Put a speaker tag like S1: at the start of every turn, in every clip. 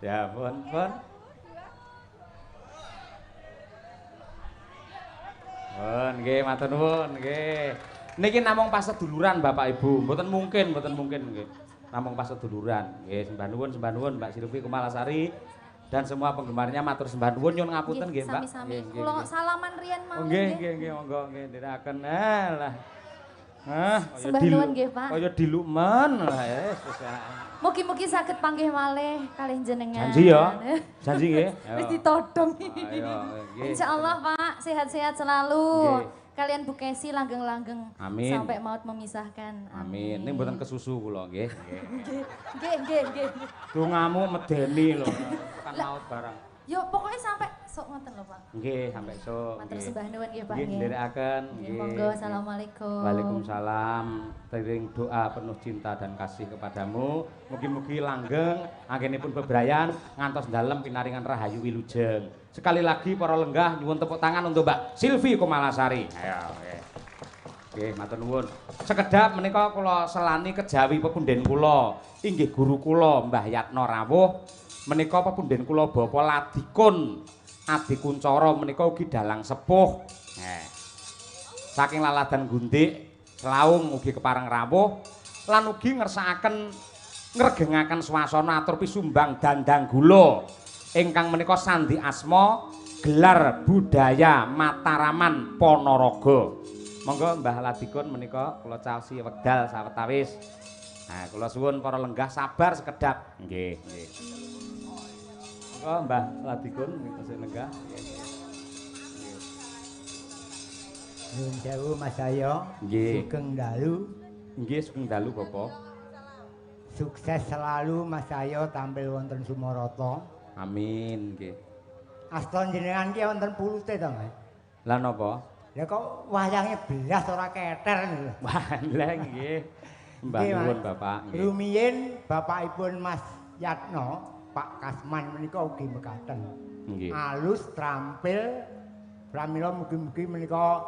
S1: Ya pun, pun. Pun nggih matur nuwun nggih. Niki namung paseduluran Bapak Ibu, mboten mungkin nggih. Namung paseduluran. Nggih, sembah nuwun Mbak Silvi Kumalasari dan semua penggemarnya matur sembah nuwun nyuwun ngapunten nggih, Mbak.
S2: Sami-sami. Kula salaman riyen mawon
S1: nggih. Nggih, nggih, monggo nggih ndherekaken. Alah. Hah,
S2: sembah nuwun nggih, Pak.
S1: Kaya dilukmen lah wis wis.
S2: Mugi-mugi saged panggih malih kalih jenengan.
S1: Janji ya. Janji nggih.
S2: Wis ditodong.
S1: Ayo nggih.
S2: Insyaallah, Pak, sehat-sehat selalu. Nggih. Kalian Bu Kesi langgeng-langgeng sampai maut memisahkan.
S1: Amin. Ning mboten kesusu kula nggih.
S2: Nggih, nggih, nggih.
S1: Dongamu medeni lho, tekan maut barang.
S2: Yo pokoknya sampai sok ngoten lho, Pak.
S1: Nggih, sampai sok.
S2: Matur sembah nuwun nggih, Pak.
S1: Nggih, nderekaken.
S2: Nggih, monggo. Assalamualaikum.
S1: Waalaikumsalam. Tering doa penuh cinta dan kasih kepadamu. Mugi-mugi langgeng anggenipun bebrayan ngantos dalem pinaringan rahayu wilujeng. Sekali lagi para lenggah nyuwun tepuk tangan untuk Mbak Silvi Kumalasari. Ayo, nggih. Nggih, matur nuwun. Sekedhap menika kula selani kejawi pepunden kula, inggih guru kula Mbah Yatno rawuh. Menika pepunden kula Bapak Ladikun Adi Kuncara menika ugi dalang sepuh. Saking Laladan Gundik, Slaung ugi kepareng rawuh lan ugi ngersakaken ngregengaken swasana atur pisumbang dandang gula ingkang menika sandi asma gelar budaya Mataraman Ponorogo. Monggo Mbah Ladikun menika kula caosi wekdal sawetawis. Nah, kula suwun para lenggah sabar sekedhap. Nggih, nggih. Monggo Mbah Ladikun tesih lenggah.
S3: Nyuwun sewu Mas Cahyo.
S1: Nggih.
S3: Sugeng dalu.
S1: Nggih, sugeng dalu Bapak.
S3: Sukses selalu Mas Cahyo tampil wonten Sumoroto.
S1: Amin, nggih.
S3: Asta jenengan ki wonten pulute to, Mas?
S1: Lah napa?
S3: Lah kok wayange belas ora keter lho.
S1: Wah, lha nggih. Mbah nuwun Bapak. Nggih.
S3: Rumiyin bapakipun Mas Yatno, Pak Kasman menika ugi mekaten.
S1: Nggih.
S3: Alus, trampil, pramila mugi-mugi menika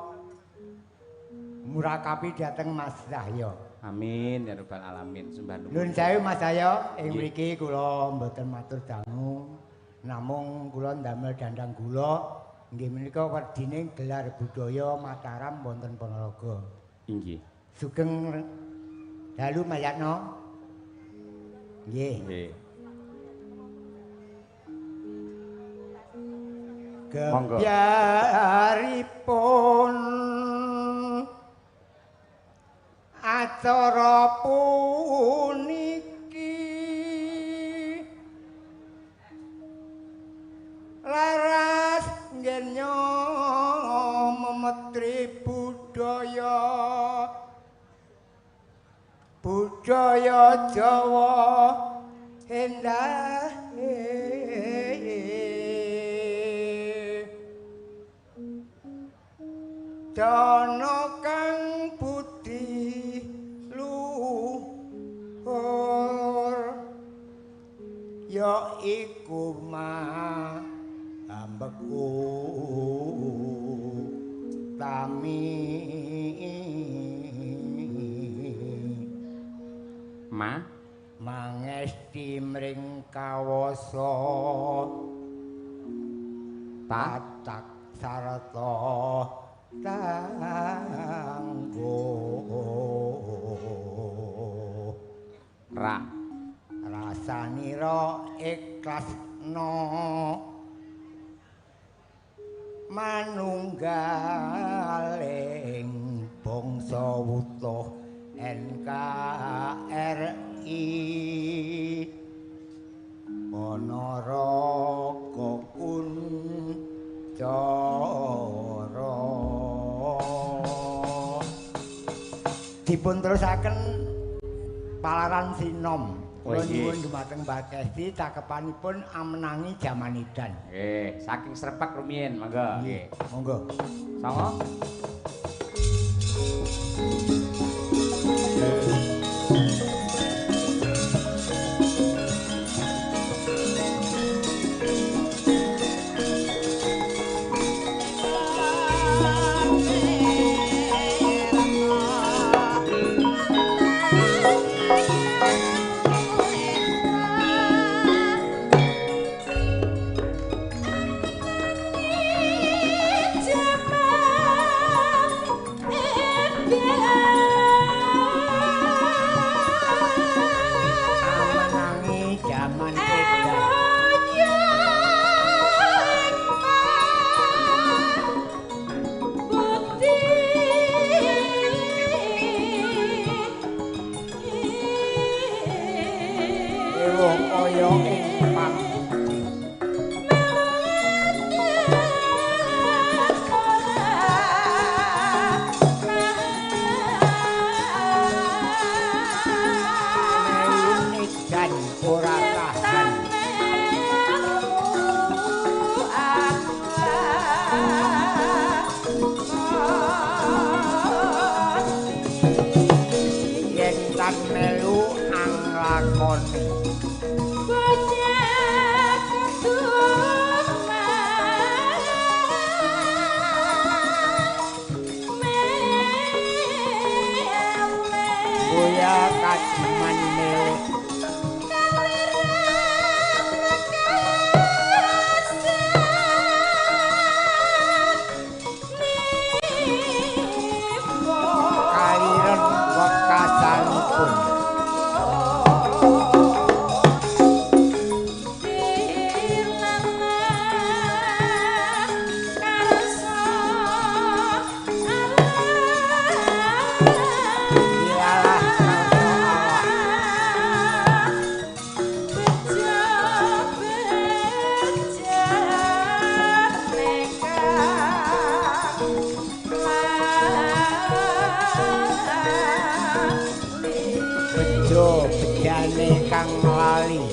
S3: murakapi dhateng Mas Cahyo.
S1: Amin ya rabbal alamin. Sembah nuwun.
S3: Nuwun sewu Mas Cahyo, ing mriki kula mboten matur dangu, namung kula ndamel dandang gula inggih menika werdine gelar budaya Mataram wonten Ponorogo.
S1: Inggih.
S3: Sugeng dalu Mas Yatno. Nggih.
S1: Nggih. Monggo.
S3: Gebyaripun acara puniki laras nggenya memetri budaya budaya Jawa endah dana kang budi luhur ya iku ambekku tami
S1: ma
S3: mangesti mring kawasa tatak sarta tangguh
S1: ra
S3: rasanira ikhlasna manunggaling bangsa wutuh NKRI Ponorogo kuncara. Dipun terusaken palaran sinom. Kula nyuwun dumateng Mbak Kesti cakepanipun amenangi jaman edan.
S1: Nggih, saking Srepek rumiyin, monggo.
S3: Nggih, monggo.
S1: Sanga.
S3: Dawa kaya ing pangudi. Melu edan ora tahan. Yen tan melu ang lakone. Boya kajiman milik. Kaliren wekasanipun. Dilalah karsa Allah. Bejo bejane kang lali.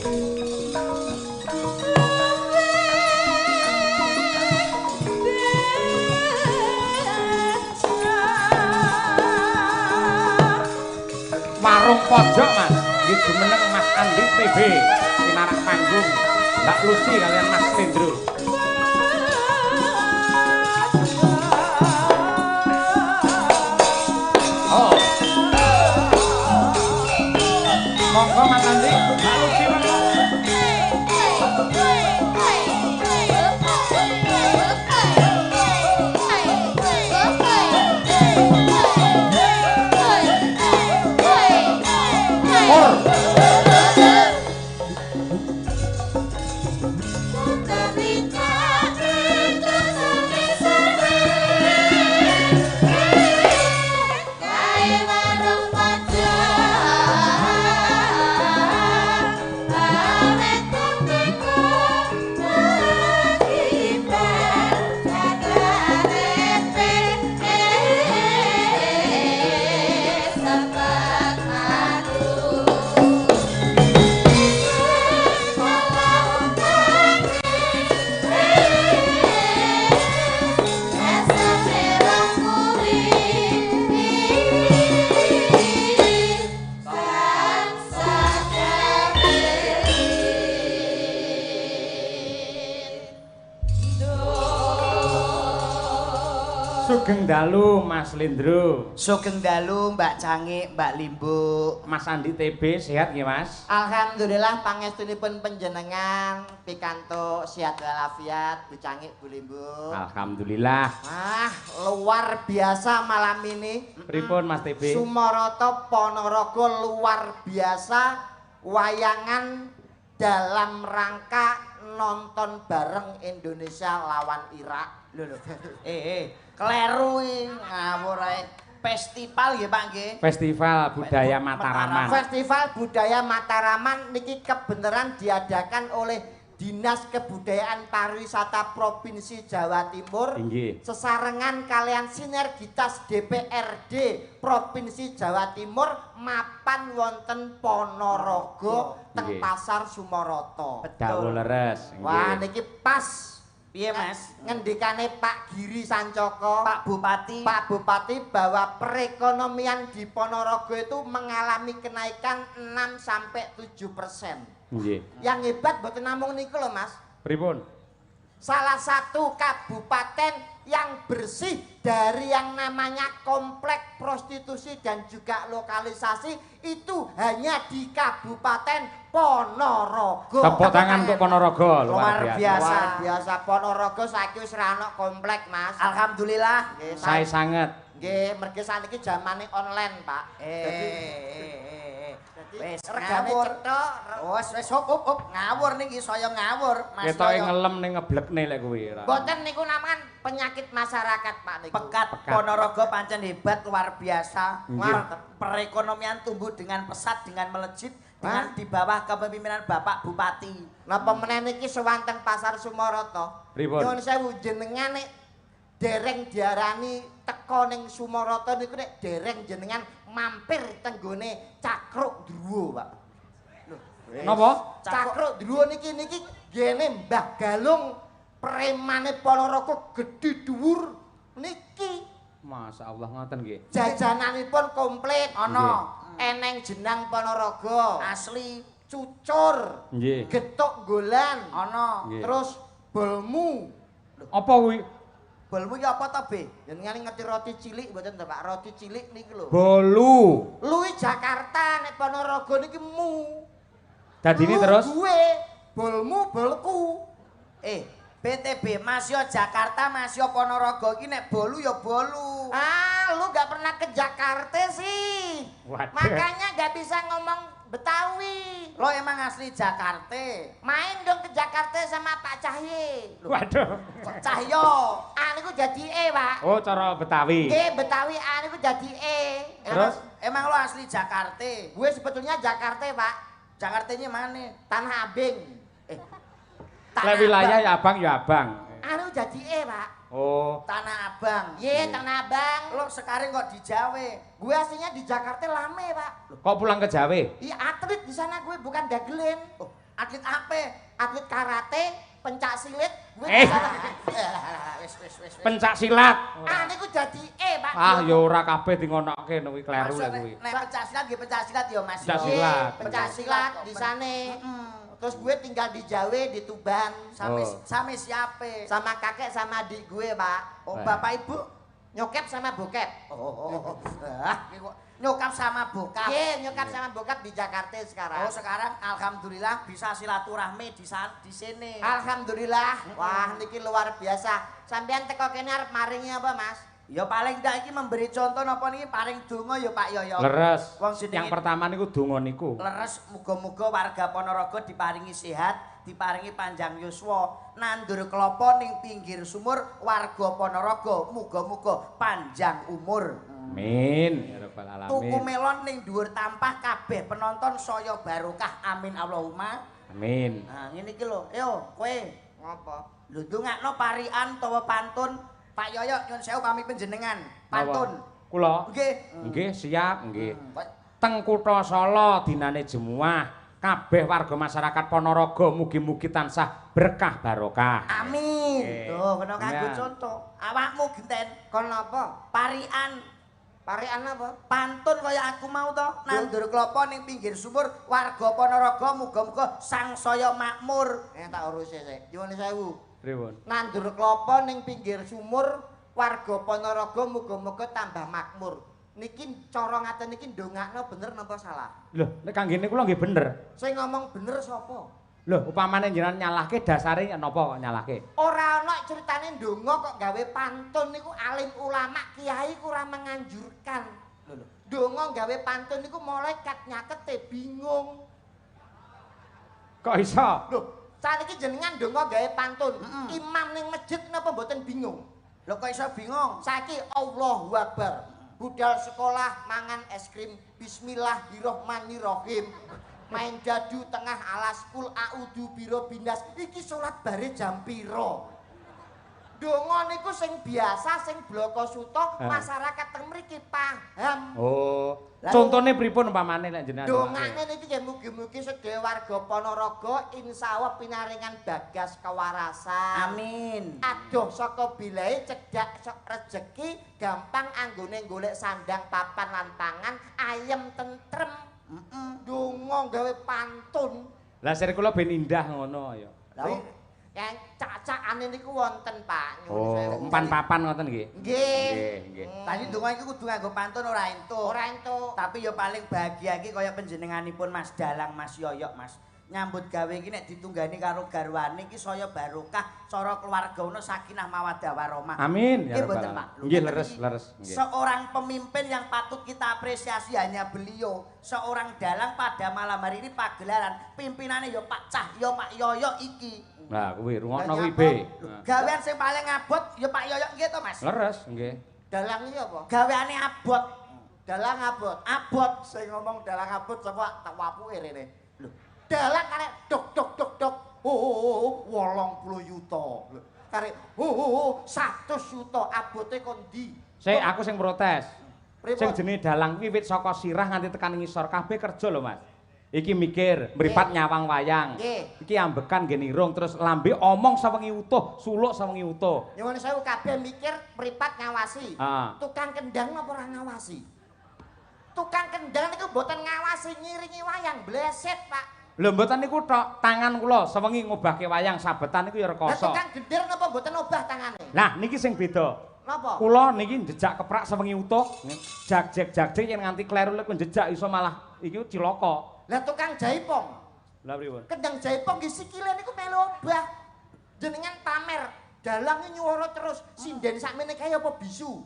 S1: Warung pojok Mas, nggih jumeneng Mas Andi TB pinarak panggung Mbak Lucy kalian Mas Tendro. Oh. Monggo Mas Andi, Mbak Lucy monggo. Pur. Sugeng dalu Mas Lindro.
S4: Sugeng dalu Mbak Cangik, Mbak Limbuk.
S1: Mas Andi TB sehat nggih Mas?
S4: Alhamdulillah pangestunipun panjenengan pikantuk sehat walafiat Bu Cangik, Bu Limbuk.
S1: Alhamdulillah.
S4: Ah, luar biasa malam ini.
S1: Pripun Mas TB?
S4: Sumoroto Ponorogo luar biasa wayangan dalam rangka nonton bareng Indonesia lawan Irak. Lho lho. Kleru iki ngawur ae. Festival nggih Pak nggih.
S1: Festival Budaya Mataraman.
S4: Festival Budaya Mataraman niki kebenaran diadakan oleh Dinas Kebudayaan Pariwisata Provinsi Jawa Timur.
S1: Inggih.
S4: Sesarengan kalian sinergitas DPRD Provinsi Jawa Timur mapan wonten Ponorogo teng Pasar Sumoroto.
S1: Dawuh leres.
S4: Wah niki pas. Piye Mas? Ngendikane Pak Giri Sancoko, Pak Bupati, Pak Bupati bahwa perekonomian di Ponorogo itu mengalami kenaikan 6 sampai 7%.
S1: Nggih.
S4: Yang hebat mboten namung niku lho Mas.
S1: Pripun?
S4: Salah satu kabupaten yang bersih dari yang namanya komplek prostitusi dan juga lokalisasi itu hanya di Kabupaten Ponorogo.
S1: Tepuk tangan untuk Ponorogo,
S4: luar biasa. Luar biasa Ponorogo saiki wis ra ono komplek, Mas. Alhamdulillah.
S1: Sae sanget.
S4: Nggih, mergi saniki zamane online, Pak. Wis regane cethok. Wis wis hop hop ngawur niki saya ngawur, Mas.
S1: Ketoke ngelem ning ngeblekne lek kuwi.
S4: Mboten niku naman penyakit masyarakat, Pak niku. Pekat Ponorogo pancen hebat luar biasa. Perekonomian tumbuh dengan pesat, dengan melejit
S5: Dengan di bawah kepemimpinan Bapak Bupati.
S4: Napa meneh niki sowan teng Pasar Sumoroto. Nyuwun sewu jenengan nek dereng diarani teko ning Sumoroto niku nek dereng jenengan mampir tenggone Cakruk Druwo, Pak.
S1: Lho, napa?
S4: Cakruk Druwo niki niki gene Mbah Galung premane Ponorogo gedhe dhuwur niki.
S1: Masyaallah ngoten nggih.
S4: Jajananipun komplit ana. Eneng jenang Ponorogo
S5: asli,
S4: cucur,
S1: nggih,
S4: getuk golan
S5: ana,
S4: terus bolmu.
S1: Apa kuwi?
S5: Bolmu ya apa to, Be?
S4: Jenengan ngerti roti cilik mboten to, Pak? Roti cilik niki lho.
S1: Bolu.
S4: Luwi Jakarta nek Ponorogo niki mu.
S1: Dadine terus
S4: gue bolmu bolku.
S5: BTB Mas yo Jakarta, Mas yo Ponorogo iki nek bolu ya bolu.
S4: Ah, lu gak pernah ke Jakarta sih.
S1: Waduh.
S4: Makanya gak bisa ngomong Betawi.
S5: Lo emang asli Jakarta.
S4: Main dong ke Jakarta sama Pak Cahye.
S1: Waduh.
S5: Kok Cahyo?
S4: A niku jadi E, Pak.
S1: Oh, cara Betawi.
S4: Nggih, Betawi A niku jadi E.
S1: Terus
S5: emang lo asli Jakarta?
S4: Gue sebetulnya Jakarta, Pak.
S5: Jakartanya mana?
S4: Tanah Abing.
S1: Lek wilayah ya abang ya abang.
S4: Anu jadi E, Pak.
S1: Oh,
S5: Tanah Abang.
S4: Ye, Tanah Abang.
S5: Lo sekarang kok di Jawa?
S4: Gue aslinya di Jakarta lame, Pak.
S1: Kok pulang ke Jawa?
S4: Iya, atlet di sana gue bukan dagelen.
S5: Oh, atlet apa?
S4: Atlet karate, pencak silat, gue di sana.
S5: Wis.
S1: Pencak silat.
S4: Ah, niku jadi E, Pak.
S1: Ah, ya ora kabeh di ngonoke kuwi kleru lek kuwi.
S5: Nek pencak silat nggih pencak silat ya, Mas.
S1: Pencak silat.
S4: Pencak silat di sana. Terus gue tinggal di Jawa, di Tuban.
S5: Same siapa?
S4: Sama kakek sama adik gue, Pak.
S5: Oh, bapak ibu?
S4: Nyokap sama bokep.
S5: Oh. Ah, nyokap sama bokap.
S4: Iya, nyokap sama bokap di Jakarta sekarang.
S5: Oh, sekarang alhamdulillah bisa silaturahmi di sini.
S4: Alhamdulillah. Wah, niki luar biasa. Sampean teko kene arep maringi apa, Mas?
S5: Ya paling ndak iki memberi contoh napa niki paring donga ya Pak Yoyo.
S1: Leres. Yang pertama niku donga niku.
S5: Leres, muga-muga warga Ponorogo diparingi sehat, diparingi panjang yuswa. Nandur klopo ning pinggir sumur warga Ponorogo muga-muga panjang umur.
S1: Amin ya rabbal alamin.
S5: Tuku melon ning dhuwur tampah kabeh penonton saya barokah. Amin Allahumma.
S1: Amin.
S5: Nah, ngene iki lho. Yo, kowe
S4: ngopo?
S5: Lho ndongakno parian utawa pantun. Pak Yoyo nyun sewu pamit panjenengan. Pantun.
S1: Kula?
S5: Nggih.
S1: Nggih, siap nggih. Teng kutha Solo dinane Jemuah, kabeh warga masyarakat Ponorogo mugi-mugi tansah berkah barokah.
S5: Amin. Tuh, kena kanggo contoh. Awakmu genten
S4: kon napa?
S5: Parian.
S4: Parian apa?
S5: Pantun kaya aku mau to, nandur klopo ning pinggir sumur warga Ponorogo muga-muga sangsaya makmur.
S4: Tak uruse sik. Nyuwun sewu.
S1: Pripun?
S4: Nandur klopo ning pinggir sumur warga Ponorogo muga-muga tambah makmur. Niki cara ngaten niki ndongakno bener napa salah?
S1: Lho, nek kanggene kula nggih bener.
S4: Sing ngomong bener sapa?
S1: Lho, upamane jenengan nyalahke dasare napa kok nyalahke?
S4: Ora ana critane ndonga kok gawe pantun niku alim ulama kiai kurang menganjurkan. Lho lho, ndonga gawe pantun niku malaikat nyakete bingung.
S1: Kok iso?
S4: Lho, saniki jenengan ndonga gawe pantun, imam ning masjid napa mboten bingung?
S5: Lho kok iso bingung?
S4: Saiki Allahu Akbar. Budal sekolah mangan es krim, bismillahirrahmanirrahim. Main dadu tengah alas kul a'udzu birabbinas. Iki salat bare jam pira? Donga niku sing biasa sing bloko suta masyarakat teng mriki paham.
S1: Oh, contone pripun umpamane nek jenengan?
S4: Dongane niki nggih mugi-mugi sedaya warga Ponorogo insyaallah pinaringan bagas kewarasan.
S5: Amin.
S4: Adoh saka bilahe cedhak sok rejeki gampang anggone golek sandang papan lan pangan ayem tentrem. Donga gawe pantun.
S1: Lah sir kula ben indah ngono ya.
S4: Lah yang cak-cakane niku wonten, Pak.
S1: Oh, empan papan ngoten nggih.
S4: Nggih.
S1: Nggih, nggih.
S5: Tadi donga iki kudu nganggo pantun ora entuk.
S4: Ora entuk.
S5: Tapi ya paling bahagia iki kaya panjenenganipun Mas Dalang, Mas Yoyok, Mas. Nyambut gawe iki nek ditunggani karo garwane iki saya barokah, cara keluarga ono sakinah mawaddah warahmah.
S1: Amin ya rabbal alamin. Nggih, leres, leres.
S5: Seorang pemimpin yang patut kita apresiasi hanya beliau. Seorang dalang pada malam hari ini pagelaran pimpinannya ya Pak Cahyo, Pak Yoyok iki.
S1: Nah, kuwi rungokno kuwi B.
S5: Gawean sing paling abot ya Pak Yoyok nggih to, Mas?
S1: Leres, nggih.
S4: Dalang iki apa?
S5: Gaweane abot.
S4: Dalang abot. Abot sing ngomong dalang abot sapa tak wapuke rene. Lho, dalang karek dok dok dok dok. Oh, 80 yuta. Karek oh 100 yuta abote kon ndi?
S1: Sik aku sing protes. Sing jenenge dalang wiwit saka sirah nganti tekan ngisor kabeh kerja lho, Mas. Iki mikir, mripat nyawang wayang. Iki ambekan nggih nirung terus lambe omong sawengi utuh, suluk sawengi utuh.
S4: Nyuwun sewu kabeh mikir mripat ngawasi. Tukang kendang napa ora ngawasi? Tukang kendang niku mboten ngawasi ngiringi wayang, bleset, Pak.
S1: Lho mboten niku tok, tangan kula sewengi ngobahke wayang sabetan niku ya rekoso.
S4: Lah tukang gender napa mboten obah tangane?
S1: Nah niki sing beda.
S4: Napa?
S1: Kula niki njejak keprak sewengi utuh, jak-jek yen nganti kleru lek njejak iso malah iki cilaka.
S4: Lah tukang jaipong.
S1: Lah pripun?
S4: Kendang jaipong nggih sikile niku melu obah. Jenengan pamer, dalange nyuwara terus, sinden sakmene kae apa bisu.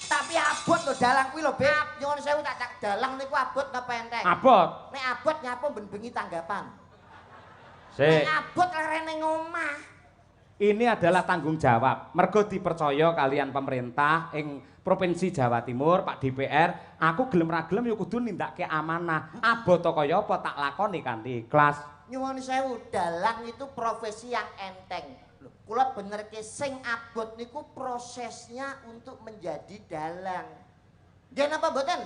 S5: Tapi abot lho dalang kuwi lho, Beb.
S4: Nyuwun sewu tak dalang niku abot napa enteng?
S1: Abot.
S4: Nek abot nyapa ben bengi tanggapan.
S1: Sik.
S4: Nek abot lerene ngomah.
S1: Ini adalah tanggung jawab. Mergo dipercaya kalian pemerintah ing Provinsi Jawa Timur, Pak DPR, aku gelem ra gelem ya kudu nindakake amanah. Abot kaya apa tak lakoni kanthi ikhlas.
S4: Nyuwun sewu, dalang itu profesi yang enteng. Kula benerke sing abot niku prosesnya untuk menjadi dalang. Nggih napa mboten?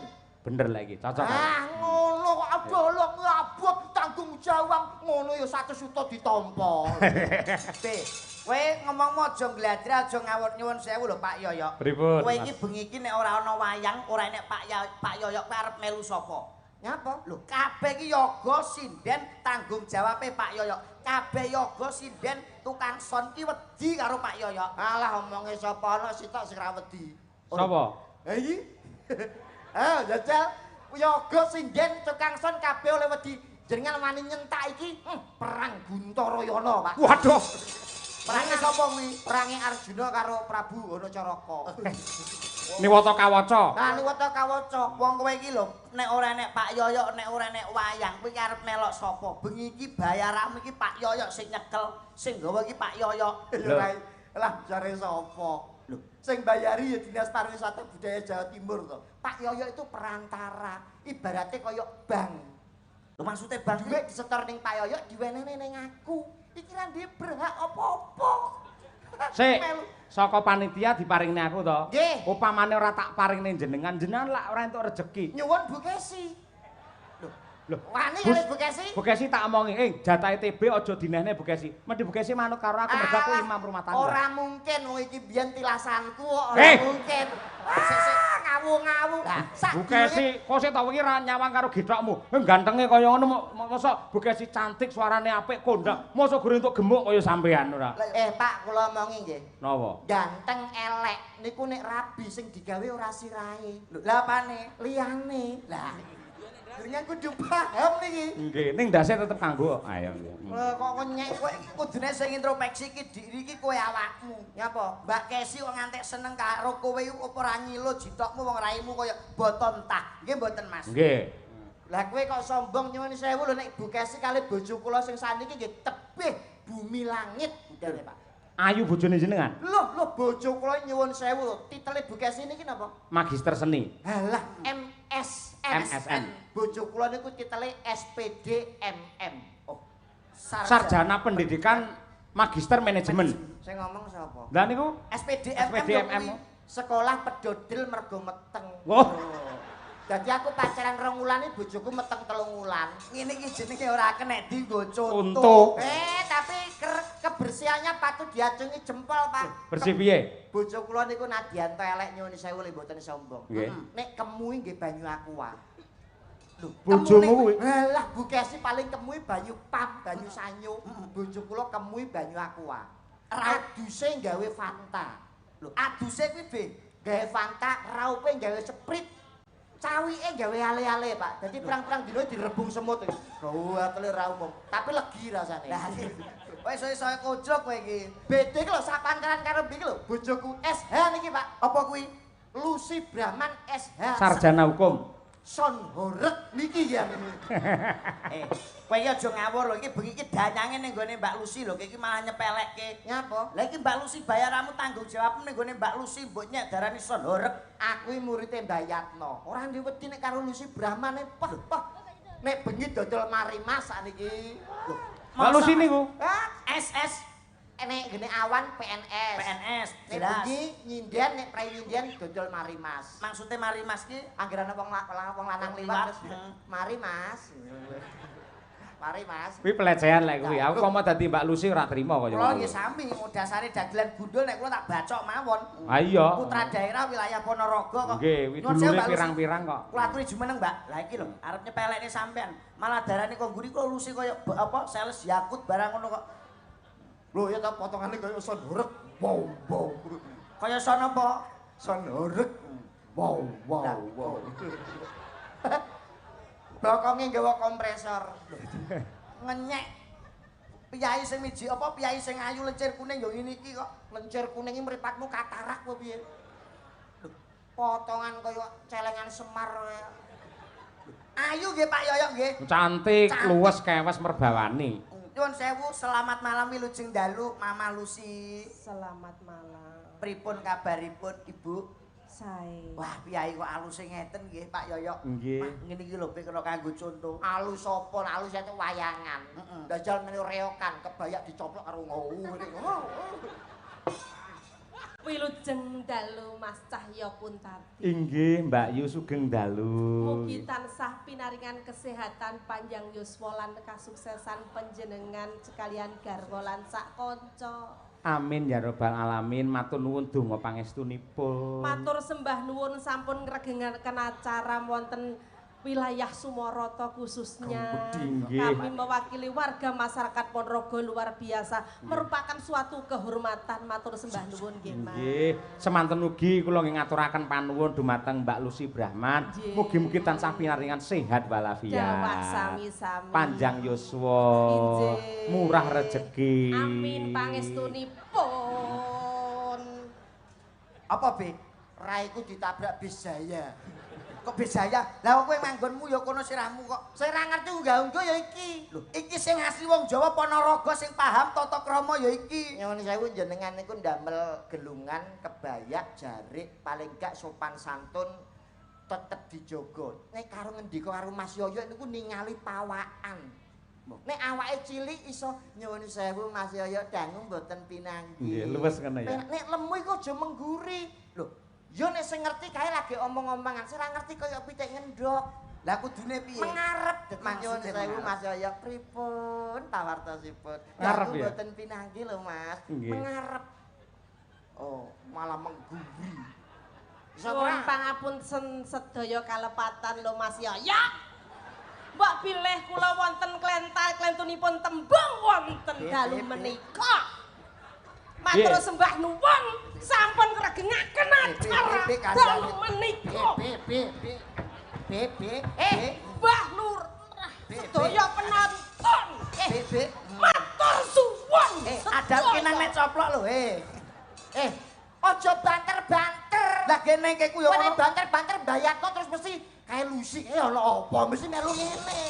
S1: Bener lagi, cocok.
S4: Ah, ngono kok dalang abot tanggung jawab ngono ya 100 juta ditampa.
S5: Be, kowe ngomong aja ngladre aja ngawur nyuwun sewu lho Pak Yoyok.
S1: Pripun?
S5: Kowe iki bengi iki nek ora ana wayang, ora enek Pak Yoyok kowe arep melu sapa?
S4: Nyapa?
S5: Lho, kabeh iki yoga sinden tanggung jawabe Pak Yoyok. Kabeh yoga sinden tukang son ki wedi karo Pak Yoyok.
S4: Alah omonge sapa ana sitok sing ra wedi.
S1: Sapa?
S4: Ha iki. Ah, jajal yoga sinden tukang son kabeh oleh wedi. Jenengan wani nyentak iki perang Guntarayana, Pak.
S1: Waduh.
S4: Perange sapa kuwi? Perange Arjuna karo Prabu Hanacaraka.
S1: Niwata kawaca.
S4: Nah, niwata kawaca.
S5: Wong kowe iki lho, nek ora nek Pak Yoyok, nek ora nek wayang, kowe iki arep melok sapa? Bengi iki bayaranmu iki Pak Yoyok sing nyekel, sing nggawa iki Pak Yoyok.
S4: Ya lah jare sapa? Lho, sing bayari ya Dinas Pariwisata Budaya Jawa Timur to. Pak Yoyok itu perantara, ibaratnya kaya bank.
S5: Lho maksude bank
S4: duit disetor ning Pak Yoyok diwenehne ning aku. Iki ra ndek berhak apa-apa.
S1: Sik, saka panitia diparingne aku to.
S4: Nggih.
S1: Upamane ora tak paringne jenengan, jenengan lak ora entuk rejeki.
S4: Nyuwun Bu Kesi.
S1: Lho, lho.
S4: Wani kali Bu Kesi?
S1: Bu Kesi tak omongi, jatahe TB aja dinehne Bu Kesi. Mendhi Bu Kesi manut karo aku mergo aku imam rumah tangga.
S4: Ora mungkin wong iki biyen tilasanku kok ora mungkin. Sik ngawu-ngawu.
S1: Bu Kesi, kok sik ta wingi ra nyawang karo gethokmu. Gantenge kaya ngono mosok Bu Kesi cantik, suarane apik, kondang. Mosok gure entuk gemuk kaya sampean ora.
S4: Pak, kula omongi nggih.
S1: Napa?
S4: Ganteng elek niku nek rabi sing digawe ora sirahe.
S5: Lho, lha apane?
S4: Liyane. Lah jenengan kudu paham niki.
S1: Nggih, ning ndase tetep kanggo. Ayo nggih.
S4: Kok nyek
S5: kowe kudune sing introspeksi iki diri iki kowe awakmu.
S4: Nyapa?
S5: Mbak Kesi kok ngantek seneng karo kowe iku apa ora ngilo jithokmu wong raimu kaya boton tah. Nggih mboten Mas?
S1: Nggih.
S4: Lah kowe kok sombong nyuwun sewu lho nek Ibu Kesi kali bojo kula sing saniki nggih tebih bumi langit budane Pak.
S1: Ayu bojone jenengan?
S4: Lho, lho bojo kula nyuwun sewu lho. Titele Bu Kesi niki napa?
S1: Magister Seni.
S4: Halah MSN.
S1: MSN.
S4: Bojo kula niku titele SPD MM.
S5: Oh,
S1: Sarjana Pendidikan Magister Manajemen.
S4: Sing ngomong sapa?
S1: Lah niku
S5: SPD MM.
S4: Sekolah pedodel mergo meteng.
S1: Oh.
S4: Dadi aku pacaran 2 wulan iki bojoku meteng 3 wulan.
S5: Ngene iki jenenge ora kenek dienggo conto.
S4: Tapi kebersihannya patut diacungi jempol, Pak.
S1: Bersih piye?
S4: Bojo kula niku nadyanto elek nyuwun sewu lho mboten sombong. Nek kemui nggih banyu aqua. Lho,
S1: bojomu kuwi?
S4: Halah, Bu Kesi paling kemui banyu pam, banyu sanyo. Bojo kula kemui banyu aqua. Aduse gawe Fanta.
S5: Lho, aduse kuwi be
S4: gawe Fanta, raupe gawe Sprite. Cawike gawe ale-ale, Pak. Dadi perang-perang dino direbung semut iki. Gawe ra umum, tapi legi rasane.
S5: Lah, kowe iso-iso kojlok kowe iki.
S4: Beda iki lho sak pantaran karo iki lho, bojoku SH niki, Pak.
S5: Apa kuwi?
S4: Lucy Brahman SH.
S1: Sarjana hukum.
S4: Son horeg niki ya.
S5: Kowe iki aja ngawur lho, iki bengi iki danyange ning gone Mbak Lucy lho, iki malah nyepelekke.
S4: Nyapa?
S5: Lah iki Mbak Lucy bayaramu tanggung jawabmu ning gone Mbak Lucy mbok nyek darani son horeg.
S4: Aku iki murite Mbah Yatno. Ora ndek wedi nek karo Lucy Brahmane peh peh. Nek bengi dodol marimas sakniki.
S5: Lho,
S1: Mbak Lucy niku.
S5: SS
S4: nek gene awan PNS.
S5: PNS
S4: nek bengi nyinden nek prei nyinden dodol marimas.
S5: Maksude marimas ki
S4: anggere ana wong lanang liwat terus mari Mas. Mari Mas.
S1: Kuwi pelecehan lek kuwi. Aku komo dadi Mbak Lucy ora trima kaya ngono.
S5: Kula nggih sami dasare dagelan gundul nek kula tak bacok mawon.
S1: Ha iya.
S5: Putra daerah wilayah Ponorogo kok.
S1: Nggih, dulure pirang-pirang kok.
S5: Kula aturi jumeneng, Mbak. Lah iki lho, arep nyepelekne sampean. Malah darane kok mburi kok Lucy kaya apa sales Yakut barang ngono kok.
S4: Lho ya ta potongane kaya son horeg. Wow wow.
S5: Kaya son apa?
S4: Son horeg. Wow wow wow. Bokonge nggawa kompresor.
S5: Ngenyek. Piyai sing miji apa piyai sing ayu lencir kuning ya ngene iki kok.
S4: Lencir kuning iki mripatmu katarak apa piye? Potongan kaya celengan Semar.
S5: Ayu nggih Pak Yoyok nggih.
S1: Cantik, luwes kewes merbawani.
S5: Nyuwun sewu, selamat malam wilujeng dalu Mama Lucy.
S6: Selamat malam.
S5: Pripun kabaripun Ibu?
S6: Sae.
S5: Wah, piyai kok aluse ngeten nggih Pak Yoyok.
S1: Nggih.
S5: Ngene iki lho kena kanggo conto.
S4: Alus apa? Alus itu wayangan. Ndajal meni reokan, kebayak dicoplok karo ngene.
S6: Wilujeng dalu Mas Cahyo Kuntadi.
S1: Inggih Mbak Yu sugeng dalu.
S6: Mugi tansah pinaringan kesehatan panjang yuswa lan kasuksesan panjenengan sekalian garwa lan sak kanca.
S1: Amin ya robbal alamin. Matur nuwun donga pangestunipun.
S6: Matur sembah nuwun sampun ngregengaken acara wonten wilayah Sumoroto khususnya. Kami mewakili warga masyarakat Ponorogo luar biasa, merupakan suatu kehormatan. Matur sembah nuwun nggih Mas.
S1: Nggih, semanten ugi kula nggih ngaturaken panuwun dumateng Mbak Lucy Brahman. Mugi-mugi tansah pinaringan sehat walafiat.
S6: Dawah sami-sami.
S1: Panjang yuswa, murah rejeki.
S6: Amin pangestunipun.
S5: Apa Be?
S4: Raiku ditabrak bis Jaya.
S5: Kok Jaya? Lah kowe manggonmu ya kono sirahmu kok.
S4: Sing ra ngerti unggah-ungguh ya iki.
S5: Lho, iki sing asli wong Jawa Ponorogo sing paham tata krama ya iki.
S4: Nyuwun sewu jenengan niku ndamel gelungan kebayak jarik paling gak sopan santun tetep dijaga. Nek karo ngendika karo Mas Yoyo niku ningali pawakan. Nek awake cilik iso nyuwun sewu Mas Yoyo dangu mboten pinanggih.
S1: Nggih, luwes ngono ya.
S4: Nek lemu iku aja mengguri. Lho, yo nek sing ngerti kae lagi omong-omongan, sing ora ngerti kaya pitik ngendhok.
S5: Lah kudune piye?
S4: Mengarep nyuwun sewu Mas Yoyo pripun pawartosipun.
S1: Ngarep ya.
S4: Mboten pinanggih lho Mas. Mengarep. Oh, malah mengguri.
S6: Suwun pangapunten sedaya kalepatan lho Mas Yoyo. Mbok bilih kula wonten klental-klentunipun tembung wonten dalu menika. Matur sembah nuwun sampun ngregengaken acara dalu menika.
S4: B B B B B
S6: Mbah Lurah sedaya penonton.
S5: B B
S6: matur suwun.
S5: Adam ki nang nek coplok lho
S4: aja banter-banter.
S5: Lah kene iki ku yo
S4: ono banter-banter mbayatno terus mesti kae Lucy kae ono apa mesti melu ngene.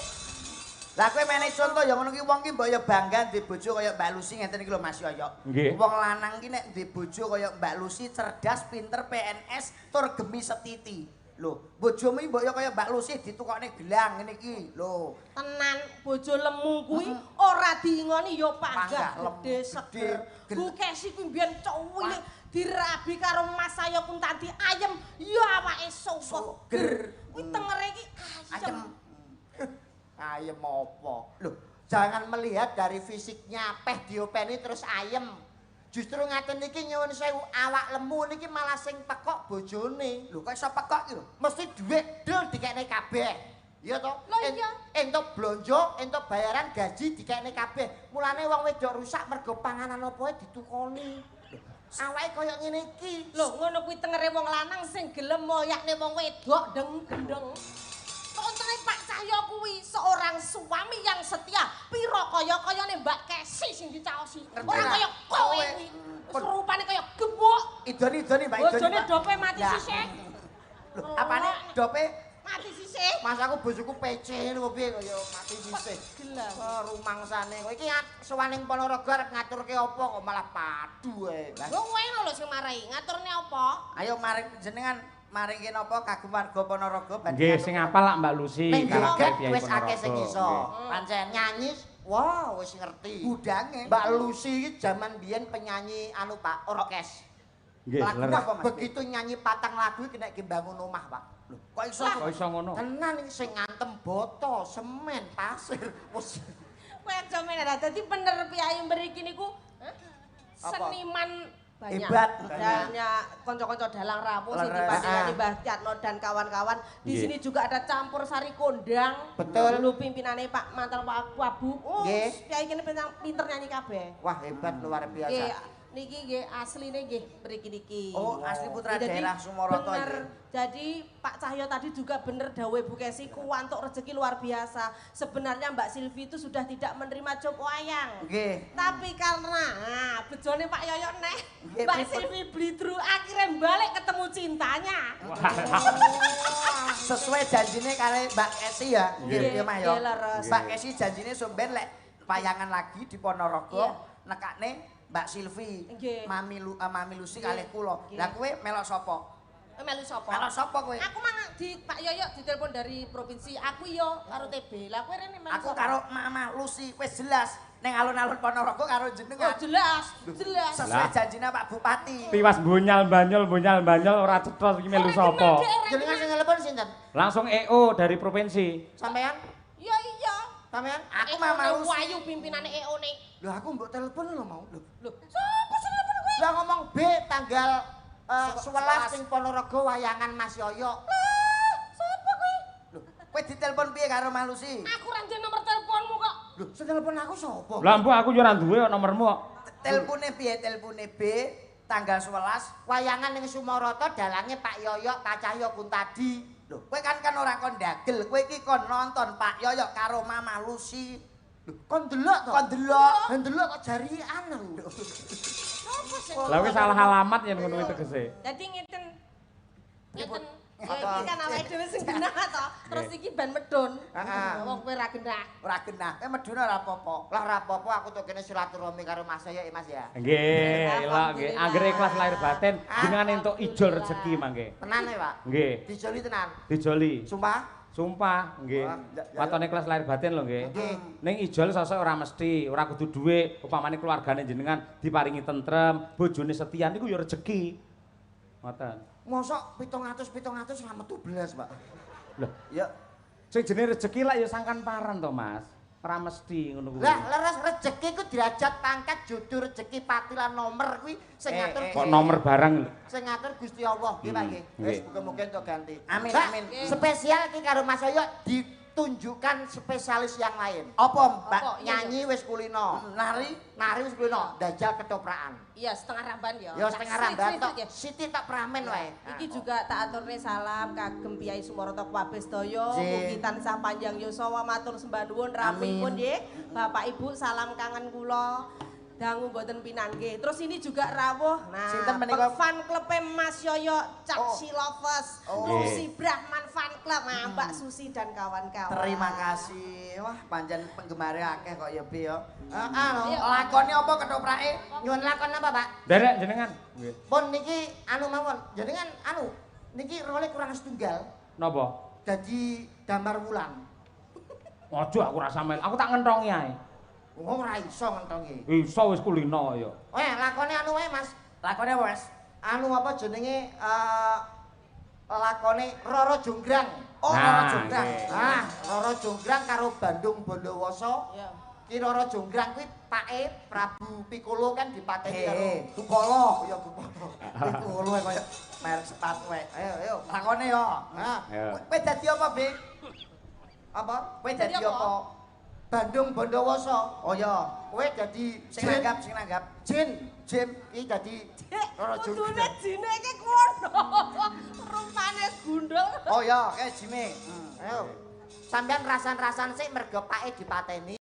S5: Lah kowe menehi conto ya ngono ki wong ki mbok ya bangga duwe bojo kaya Mbak Lucy ngeten iki lho Mas Yoyo. Wong lanang ki nek duwe bojo kaya Mbak Lucy cerdas, pinter, PNS, tur gemi setiti. Lho, bojomu mbok ya kaya Mbak Lucy ditukokne gelang ngene iki. Lho,
S6: tenan bojo lemu kuwi ora diingoni ya panggah gedhe seger. Bu Kesi kuwi mbiyen cuwilik dirabi karo Mas Cahyo Kuntadi ayem ya awake seger. Kuwi tengere iki ayem.
S4: Ayem apa? Loh, jangan melihat dari fisiknya, peh diopeni terus ayem. Justru ngaten niki nyuwun sewu awak lemu niki malah sing pekok bojone.
S5: Lho kok iso pekok iki lho?
S4: Mesti dhuwit del dikekne kabeh. Iya to?
S6: Lho iya.
S4: Entuk blonjo, entuk bayaran gaji dikekne kabeh. Mulane wong wedok rusak mergo panganan apa ditukoni. Awake koyo ngene iki.
S6: Lho ngono kuwi tengere wong lanang sing gelem moyakne wong wedok deng gendeng. Untune Pak Cahyo kuwi seorang suami yang setia. Piro kaya-kayane Mbak Kesi sing dicaosi. Ora kaya kowe kuwi. Rupane kaya gebuk.
S5: Idoni-idoni Mbak Idoni.
S6: Bojone dope mati sisih.
S5: Lho, apane dope
S6: mati sisih?
S4: Mas aku bojoku PC lho piye kaya mati sisih.
S6: Gelas.
S4: Rumangsane kowe iki sowan ning Ponorogo arep ngaturke apa kok malah padu ae.
S6: Lho kowe lho sing marai, ngaturne apa?
S5: Ayo maring jenengan maringke napa kagem warga Ponorogo
S1: badhe. Nggih, sing apal lak Mbak Lucy
S4: karakter piye wis akeh sing iso. Pancen nyanyi wah wis ngerti.
S5: Budange.
S4: Mbak Lucy iki jaman biyen penyanyi anu Pak, orkes.
S1: Nggih,
S4: begitu nyanyi patang lagu kena bangun omah, Pak.
S5: Lho, kok iso
S1: kok iso ngono?
S4: Tenan iki sing ngantem boto, semen, pasir. Wis
S6: kowe aja men dadi bener piyayi mriki niku seniman banyak.
S5: Hebat.
S6: Banyak kanca-kanca dalang rawuh sing dipandhingani Mbah Yatno dan kawan-kawan. Di sini juga ada campur sari kondang.
S4: Betul.
S6: Lho pimpinane Pak mantan Wabu. Oh, piyayi kene pinter nyanyi kabeh.
S4: Wah, hebat luar biasa.
S6: Nggih. Niki nggih asline nggih mriki niki.
S5: Oh, asli putra daerah Sumoroto
S6: iki. Jadi Pak Cahyo tadi juga bener dawuh Bu Kesi kuwantuk rezeki luar biasa. Sebenarnya Mbak Silvi itu sudah tidak menerima job wayang.
S5: Nggih.
S6: Tapi karena bejone Pak Yoyok neh, Mbak Silvi blidru akhirnya balik ketemu cintanya.
S5: Sesuai janjine kali Mbak Kesi ya. Nggih, Mas yo. Mbak Kesi janjine somben lek payangan lagi di Ponorogo nekakne Mbak Silvi, Mami Lucy kalih kula. Lah kowe melok sapa?
S6: Melu sapa?
S5: Melok sapa kowe?
S6: Aku mang di Pak Yoyok ditelepon dari provinsi. Aku yo karo TB. Lah kowe rene melu.
S5: Aku karo Mama Lucy wis jelas ning alun-alun Ponorogo karo jenengan.
S6: Oh jelas, jelas.
S5: Sesuai janjine Pak Bupati.
S1: Tiwas bonyal-banyol ora cetha iki melu sapa.
S4: Jenengan sing telepon sinten?
S1: Langsung EO dari provinsi.
S4: Sampean?
S6: Iya iya.
S4: Sampean?
S5: Aku Mama Lucy.
S6: Wayu pimpinane EO nek.
S4: Lho aku mbok telepon lho mau.
S6: Lho, sapa sing telepon kowe?
S4: Lah ngomong B tanggal 11 ning Ponorogo wayangan Mas Yoyok.
S6: Lah, sapa kowe?
S5: Lho, kowe ditelepon piye karo Mas Lucy?
S6: Aku ora duwe nomor teleponmu kok.
S4: Lho, sing telepon aku sapa?
S1: Lah mbok aku yo ora duwe nomormu kok.
S5: Telepone piye? Telepone B tanggal 11
S4: wayangan ning Sumoroto dalange Pak Yoyok, Pak Cahyo Kuntadi.
S5: Lho, kowe kan ora kon ndagel, kowe iki kon nonton Pak Yoyok karo Mama Lucy.
S4: Kon delok to?
S5: Kon delok.
S4: Kon delok kok jarian lho.
S1: Lah wis salah alamat yen ngono kuwi tegese.
S6: Dadi ngeten. Ngeten. Iki kan awake dhewe sing genah to. Terus iki ben medun. Wong kowe ora genah.
S5: Ora genah. Kowe medun ora apa-apa.
S4: Lah ora apa-apa aku tok kene silaturahmi karo Mas ya Mas ya.
S1: Nggih, elok nggih. Anggere ikhlas lahir batin jenengan entuk ijol rezeki mangke.
S4: Tenan e, Pak?
S1: Nggih.
S4: Dijoli tenan.
S1: Dijoli.
S4: Sumpah?
S1: Sumpah, nggih. Watone kelas lahir batin lho nggih. Ning ijol sosok ora mesti, ora kudu dhuwit, upamane keluargane jenengan diparingi tentrem, bojone setia niku ya rejeki. Ngoten.
S4: Mosok 700 ra metu blas, Pak.
S1: Lho,
S5: ya
S1: sing jenenge rejeki lak ya sangkan paran to, Mas. Ora mesti ngono kuwi.
S4: Lah, leres rejeki ku derajat pangkat jodoh rejeki pati lan nomor kuwi sing ngatur
S1: kok nomor barang lho.
S4: Sing ngatur Gusti Allah nggih Pak nggih. Wis muga-muga entuk ganti.
S5: Amin amin.
S4: Spesial iki karo Mas Yoyok ditunjukkan spesialis yang lain.
S5: Apa Mbak?
S4: Nyanyi wis kulino,
S5: nari
S4: wis kulino, dajal ketoprakan.
S6: Iya, setengah ramban ya.
S4: Ya setengah ramban tok. Siti tok pramen wae.
S6: Iki juga tak aturne salam kagem Piyai Sumoroto kabeh sedaya, mugi tansah panjang yuswa matur sembah nuwun rawuhipun nggih. Bapak Ibu salam kangen kula. Dangu mboten pinanggih. Terus ini juga rawuh. Nah,
S5: sinten menika
S6: fan klube Mas Yoyok Cak Silovers, Lucy Brahman fan club, nah, Mbak Susi dan kawan-kawan.
S5: Terima kasih. Wah, pancen penggemare akeh kok ya Bi ya.
S4: Heeh lho.
S5: Lakone apa ketoprake?
S4: Nyuwun lakon apa, Pak?
S1: Derek jenengan. Nggih.
S4: Pun niki anu mawon. Jenengan anu niki role kurang setunggal.
S1: Napa?
S4: Dadi Damar Wulan.
S1: Aja aku rasa mel. Aku tak ngentongi ae.
S4: Oh, ora iso ngentongi.
S1: Iso wis kulino ya.
S4: Eh, lakone anu wae, Mas.
S5: Lakone apa, Mas?
S4: Anu apa jenenge lakone Roro Jonggrang.
S5: Oh, Roro Jonggrang.
S4: Ah, Roro Jonggrang karo Bandung Bondowoso.
S6: Iya.
S4: Ki Roro Jonggrang kuwi pake Prabu Piccolo kan dipateni karo
S5: Dukala.
S4: Ya Dukala.
S5: Piccolo kaya merek sepatu wae.
S4: Ayo, ayo.
S5: Lakone yo.
S4: Nah,
S5: kowe dadi apa, Bi?
S4: Apa?
S5: Kowe dadi apa?
S4: Bandung Bondowoso.
S5: Oh iya,
S4: kowe dadi
S5: sing nanggap, sing nanggap.
S4: Jin, Jim iki dadi Roro Jonggrang.
S6: Kudune jine iki kono. Rupane gundul.
S5: Oh iya, kae jime.
S4: Ayo. Sampeyan rasan-rasan sik mergo pake dipateni.